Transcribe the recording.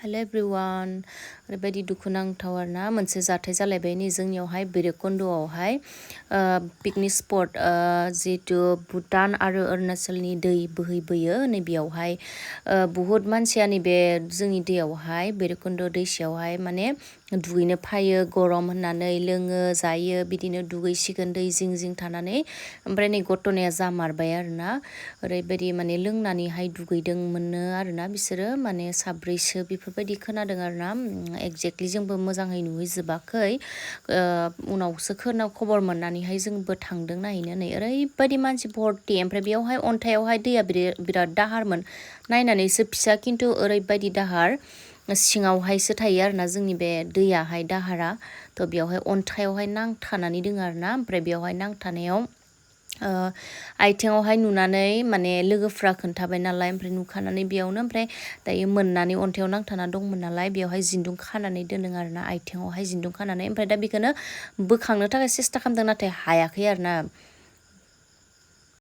हेल' everyone ओरैबायदि दुखुनांथाव आरोना मोनसे जाथाय जालायबाय नै जोंनियावहाय भैरबकुन्द'आवहाय पिकनिक स्पट जिहेतु भुटान आरो अरुणाचलनि दै बोहैबोयो नै बेयावहाय बुहुत मानसिया नैबे जोंनि दैयावहाय भैरबकुन्द' दैसायावहाय माने दुगैनो फायो गरम होननानै लोङो जायो बिदिनो दुगैसिगोन दै जिं जिं थानानै ओमफ्राय नै घटनाया जामारबाय आरोना ओरैबायदि माने लोंनानैहाय दुगैदोंमोननो आरोना बिसोरो माने साब्रैसो बेफोरबायदि खोनादों आरोना एक्जेक्टलि जोंबो मोजाङै नुहैजोबाखै उनावसो खबर मोननानैहाय जोंबो थांदों नायहैनो नै ओरैबायदि मानसि भर्ति ओमफ्राय बेयावहाय अन्थाइयावहाय दैया बिराद दाहारमोन नायनानैसो फिसा खिन्थु ओरैबायदि दाहार सिङावहायसो थायो आरोना जोंनि बे दैयाहाय दाहारा थ' बेयावहाय अन्थाइयावहाय नांथानानै दङ आरोना ओमफ्राय बेयावहाय नांथानायाव आथिङावहाय नुनानै माने लोगोफ्रा खोन्थाबाय नालाय ओमफ्राय नुखानानै बेयावनो ओमफ्राय दायो मोननानै अन्थाइयाव नांथाना दंमोन नालाय बेयावहाय जिन्दुं खानानै दोनदों आरोना आथिङावहाय जिन्दुं खानानै ओमफ्राय दा बेखौनो बोखांनो थाखाय सेस्था खालामदों नाथाय हायाखै आरोना